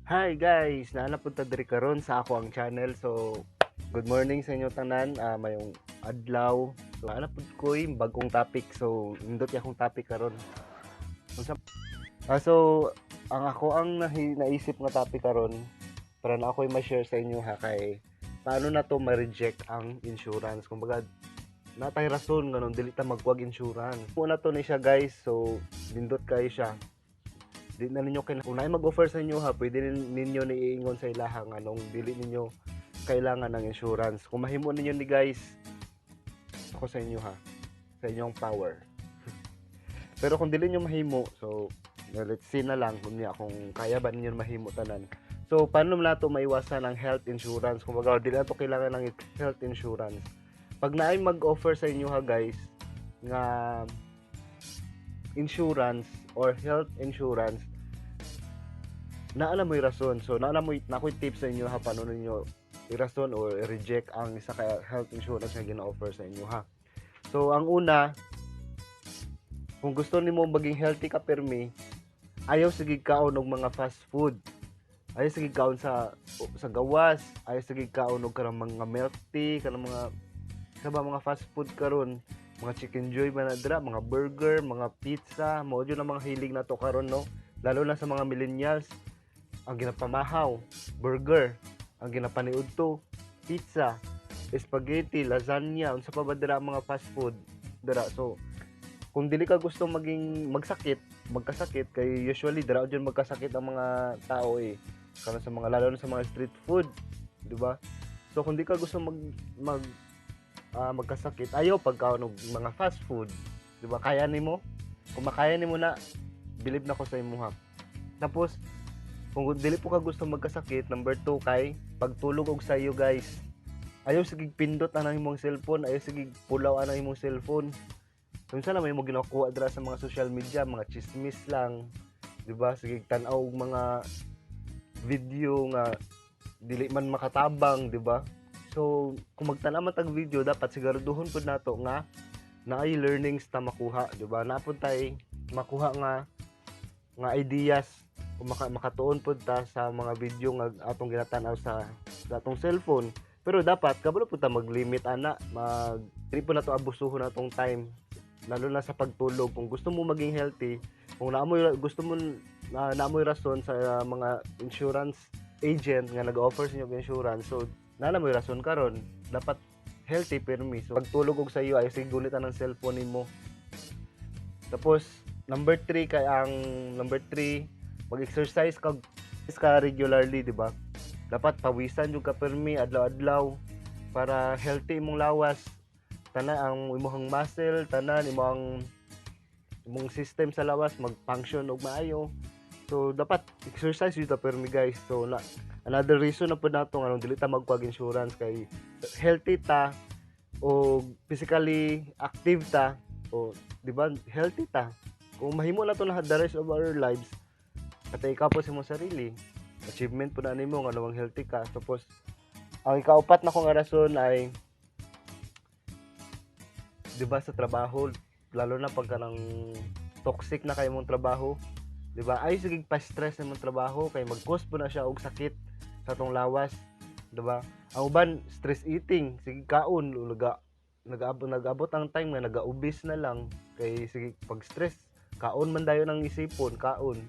Hi guys, naa na pud ta diri karon sa ako ang channel. So, good morning sa inyo tanan, mayong adlaw. So, naa na pud ko'y bagong topic. So, nindot akong topic karon. Unsa? So, ang ako ang naisip nga topic karon para na ako'y ma-share sa inyo ha, kay paano na to ma-reject ang insurance. Kumbaga, natay rason nganong dili ta magkuhag insurance. Una to ni siya, guys. So, nindot kayo siya. Di na ninyo kung naay mag-offer sa inyo ha, pwede ninyo ni iingon sa ilaha nganong dili ninyo kailangan ng insurance. Kung mahimo ninyo ni, guys, ako sa inyo ha, sa inyong power. Pero kung dili niyo mahimo, so let's see na lang kung niya kung kaya ba ninyo mahimo tanan. So paano nato maiwasan ang health insurance? Kumbaga, dili nato kailangan ng health insurance. Pag naay mag-offer sa inyo ha, guys, nga insurance or health insurance, naa na mo'y rason. So, naa na mo'y na ako'y tips sa inyo ha, paano ninyo i-rason or i-reject ang isa ka health insurance nga gina-offer sa inyo ha. So, ang una, kung gusto nimo maging healthy ka permi, ayaw sige kaon og mga fast food. Ayaw sige kaon sa gawas, ayaw sige kaon og kanang mga milk tea, kanang mga sa ba mga fast food karon, mga Chicken Joy ba na dira, mga burger, mga pizza, mao jud ang mga hilig nato karon, no? Lalo na sa mga millennials, ang ginapamahaw, burger, ang ginapaniudto, pizza, spaghetti, lasagna, unsa pa ba dira ang mga fast food dira. So, kung dili ka gusto maging magsakit, magkasakit, kay usually dira jud magkasakit ang mga tao eh. Karon sa mga, lalo na sa mga street food, di ba? So kung di ka gusto mag mag ah, magkasakit, ayaw pagkaon og mga fast food, di ba? Kaya nimo? Kung makaya nimo na, believe na ko sa imo ha. Tapos kung dili po ka gusto magkasakit, number 2 kay pagtulog og sayo, guys. Ayaw sige pindot ang imong cellphone, ayaw sige pulaw ang imong cellphone. Unsa na may mo ginakuha dira sa mga social media, mga chismis lang, di ba? Sige tan-aw og mga video nga dili man makatabang, di ba? So, kung magtan-aw man tag video, dapat siguraduhon pud nato nga naay learnings ta makuha, di ba? Naa pud tay makuha nga ideas kung makatuon pud ta sa mga video nga atong ginatan-aw sa atong cellphone. Pero dapat kabalo pud ta mag-limit ana, mag dili po nato abusuhon atong time, lalo na sa pagtulog. Kung gusto mo maging healthy, kung naamoy gusto mo na naamoy rason sa mga insurance agent nga nag-offer sa inyo og insurance, so naa na mo'y rason karon, dapat healthy permi. So pagtulog og sayo, ay sige gunitan ng cellphone nimo. Tapos number 3 kay, ang number 3, mag-exercise ka ka regularly, di ba? Dapat pawisan jud ka permi adlaw-adlaw para healthy imong lawas. Tanan ang imong muscle, tanan imong imong system sa lawas mag-function og maayo. So dapat exercise jud ta permi, guys. So na another reason na pud nato nganong dili ta magkuhag insurance kay healthy ta o physically active ta o, di ba, healthy ta. Kung mahimo na to na the rest of our lives, katay ka po sa imong sarili, achievement po na nimo nga nawang healthy ka. Tapos ang ikaupat na kong rason ay, di ba, sa trabaho, lalo na pagka nang toxic na kay imong trabaho, di ba? Ay sige pa-stress sa imong trabaho kay mag-cause po na siya og sakit sa atong lawas, di ba? Ang uban, stress eating, sige kaon, naga nagabot ang time nga naga-obese na lang kay sige pag stress, kaon man dayon ang isipon, kaon.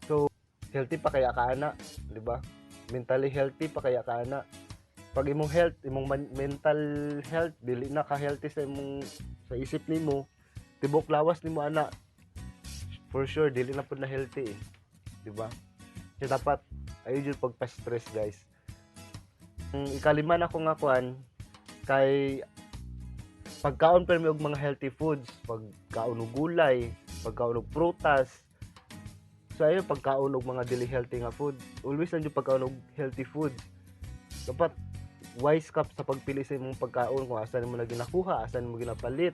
So healthy pa kaya ka ana, di ba? Mentally healthy pa kaya ka ana? Pag imong health, imong mental health dili na ka healthy sa imong sa isip nimo, tibok lawas nimo ana, for sure dili na pud na healthy eh, di ba? Kaya dapat ayaw jud pagpa-stress, guys. Ang ikalima na ko nga kuan kay pagkaon permi og mga healthy foods, pagkaon og gulay, pagkaon og prutas. So ayaw pagkaon og mga dili healthy nga food. Always lang jud pagkaon og healthy food. Dapat wise ka sa pagpili sa imong pagkaon, kung asa nimo na ginakuha, asa nimo ginapalit.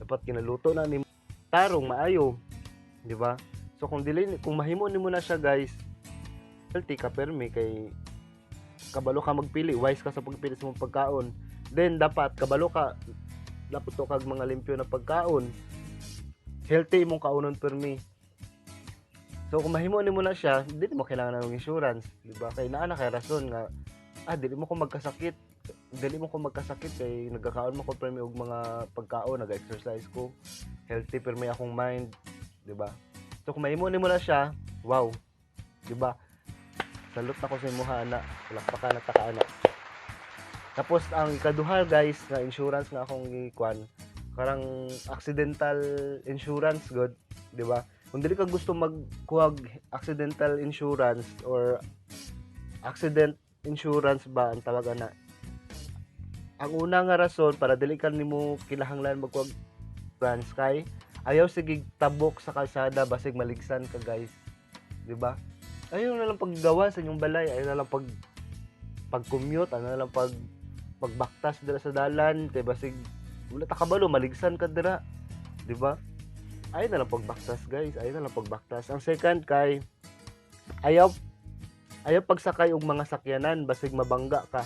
Dapat ginaluto na nimo tarong maayo, di ba? So kung dili, kung mahimo nimo na siya, guys, healthy ka permi kay kabalo ka magpili, wise ka sa pagpili sa imong pagkaon. Then dapat kabalo ka dapat to kag mga limpyo na pagkaon. Healthy imong kaunon permi. So kung mahimo nimo na siya, dili mo kailangan ng insurance, di ba? Kay naa na kay rason nga dili mo ko magkasakit, dili mo ko magkasakit kay nagkakaon mo ko permi og mga pagkaon, nag-exercise ko, healthy permi akong mind, di ba? So kung mahimo nimo na siya, wow, di ba? Salute na ko sa imuha ana, palakpakan na ta ka ana. Tapos ang ikaduha, guys, nga insurance nga akong gikuan, karang accidental insurance gud, di ba? Kung dili ka gusto magkuhag accidental insurance or accident insurance ba ang tawag ana. Ang una nga rason para dili ka nimo kinahanglan magkuhag insurance kay ayaw sige tabok sa kalsada, basig maligsan ka, guys. Di ba? Ayaw na lang paggawa sa inyong balay, ayaw na lang pag-commute, ayaw na lang pagbaktas dira sa dalan kay basig wala ta kabalo maligsan ka dira, di ba? Ayaw na lang pagbaktas, guys, ayaw na lang pagbaktas. Ang second kay ayaw ayaw pagsakay og mga sakyanan, basig mabangga ka.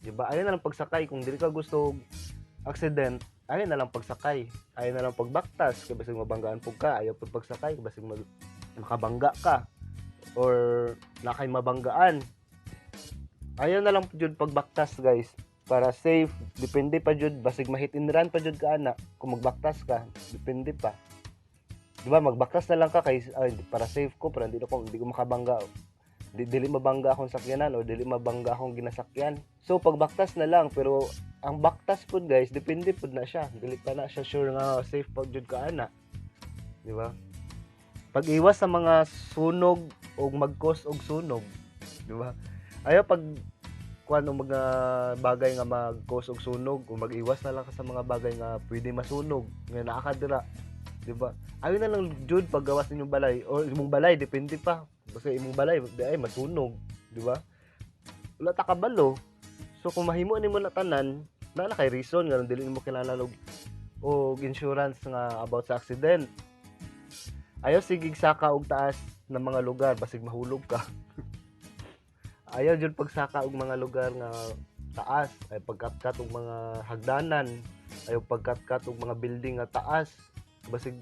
Di ba? Ayaw na lang pagsakay kung dili ka gusto og accident, ayaw na lang pagsakay. Ayaw na lang pagbaktas kay basig mabanggaan pud ka, ayaw pud pagsakay kay basig makabangga ka or na kay mabanggaan. Ayaw na lang jud pagbaktas, guys, para safe. Depende pa jud, basig ma-hit and run pa jud ka ana kung magbaktas ka, depende pa. Di ba, magbaktas na lang ka kay ay, para safe ko, para hindi ko makabangga. Dili mabangga akong sakyanan o dili mabangga akong ginasakyan. So pagbaktas na lang, pero ang baktas pud, guys, depende pud na siya. Dili pa na siya sure nga safe pag jud ka ana. Di ba? Pag-iwas sa mga sunog o mag-cause og sunog, di ba? Ayaw pag kuan og mga bagay nga mag-cause og sunog o mag-iwas na lang ka sa mga bagay nga pwede masunog nga naa ka dira, di ba? Ayaw na lang jud paggawas ninyong balay or imong balay, depende pa. Basta imong balay di ay masunog, di ba? Wala ta kabalo. So kung mahimo nimo na tanan, naa na kay reason nga dili nimo kinahanglan og insurance nga about sa accident. Ayaw sigig saka og taas na mga lugar, basig mahulog ka. Ayaw jud pagsaka og mga lugar nga taas, ay pagkatkat og mga hagdanan, ayaw pagkatkat og mga building nga taas. Basig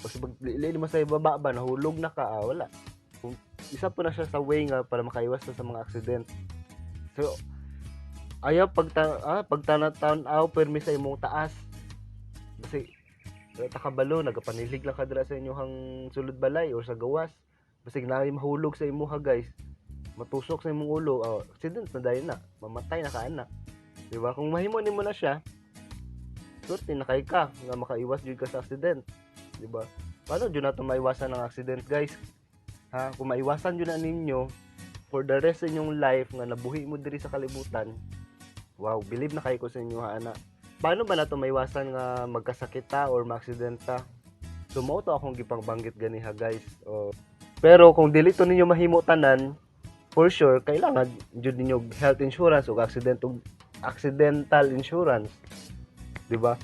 basig pag mo sa ibaba ba, nahulog na ka, wala. Kung isa po na siya sa way nga para makaiwas na sa mga accident. So ayaw pagtanaw permi sa imong taas. Kasi wala ta kabalo, nagapanilig lang ka dira sa inyong sulod balay or sa gawas. Basig naay mahulog sa imuha, guys. Matusok sa imong ulo, oh, accident na dayon na, mamatay na ka ana. Di ba? Kung mahimo nimo na siya, swerte na kay ka nga makaiwas jud ka sa accident. Di ba? Paano jud nato maiwasan ang accident, guys? Ha? Kung maiwasan jud na ninyo for the rest sa inyong life nga nabuhi mo diri sa kalibutan, wow, believe na kayo ko sa inyo, ha, ana. Paano ba nato maiwasan nga magkasakit ta or maaksident ta? So mao to akong gipangbanggit ganiha, guys. Oh. Pero kung dili to ninyo mahimo tanan, for sure kailangan jud ninyo health insurance o accident ug accidental insurance, di ba?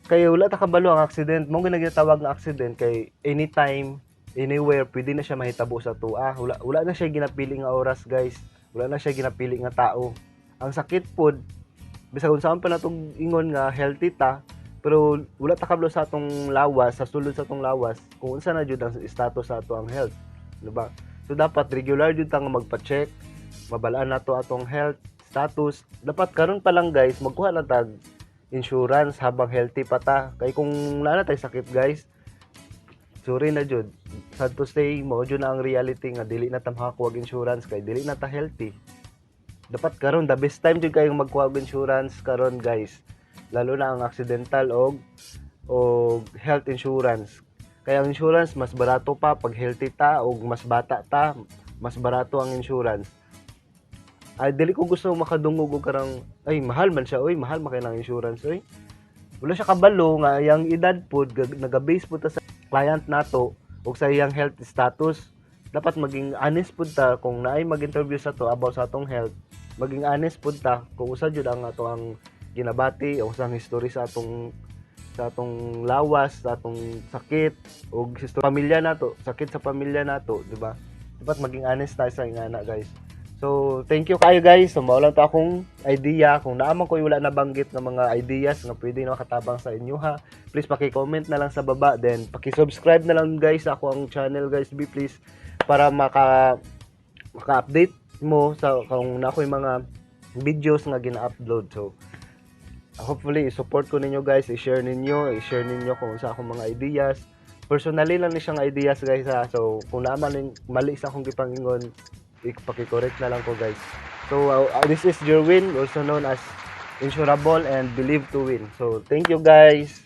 Kay wala ta kabalo ang accident, mo ginagitawag nga accident kay anytime, anywhere pwede na siya mahitabo sa tua. Wala wala na siya ginapili nga oras, guys. Wala na siya ginapili nga tao. Ang sakit pod, bisag unsaon pa natong ingon nga healthy ta, pero wala ta kabalo sa atong lawas, sa sulod sa atong lawas, kung unsa na jud ang status sa ato ang health, di ba? So dapat regular jud ta nga magpa-check, mabalaan nato atong health status. Dapat karon pa lang, guys, magkuha na tag insurance habang healthy pa ta. Kay kung naa na tay sakit, guys, sorry na jud. Sad to say, mao jud na ang reality nga dili na ta makakuha og insurance kay dili na ta healthy. Dapat karon, the best time jud kayong magkuha og insurance karon, guys. Lalo na ang accidental og health insurance. Kaya ang insurance mas barato pa pag healthy ta o mas bata ta, mas barato ang insurance. Ay, dili ko gusto makadungog og karang ay mahal man siya, oy, mahal man kay ng insurance, oy. Wala siya kabalo nga yang edad pod naga-base pod ta sa client nato ug sa iyang health status. Dapat maging honest pod ta kung naay mag-interview sa to about sa atong health. Maging honest pod ta kung usa jud ang ato ang ginabati o usang history sa atong lawas, sa atong sakit o sa pamilya nato, sakit sa pamilya nato, di ba? Dapat maging honest tayo sa ingana, guys. So, thank you kayo, guys. So, mao lang to akong idea. Kung naa man ko'y wala nabanggit ng mga ideas nga pwede na makatabang sa inyo, ha. Please paki-comment na lang sa baba, then paki-subscribe na lang, guys, sa akoang channel, guys, be please, para maka-update mo sa kung naa ko'y mga videos nga gina-upload. So hopefully i-support ko ninyo, guys, i-share ninyo kung sa akong mga ideas. Personally lang ni siyang ideas, guys, ha. So kung naa man mali sa akong gipangingon, ipaki-correct na lang ko, guys. So this is Jerwin, also known as Insurable and Believe to Win. So thank you, guys.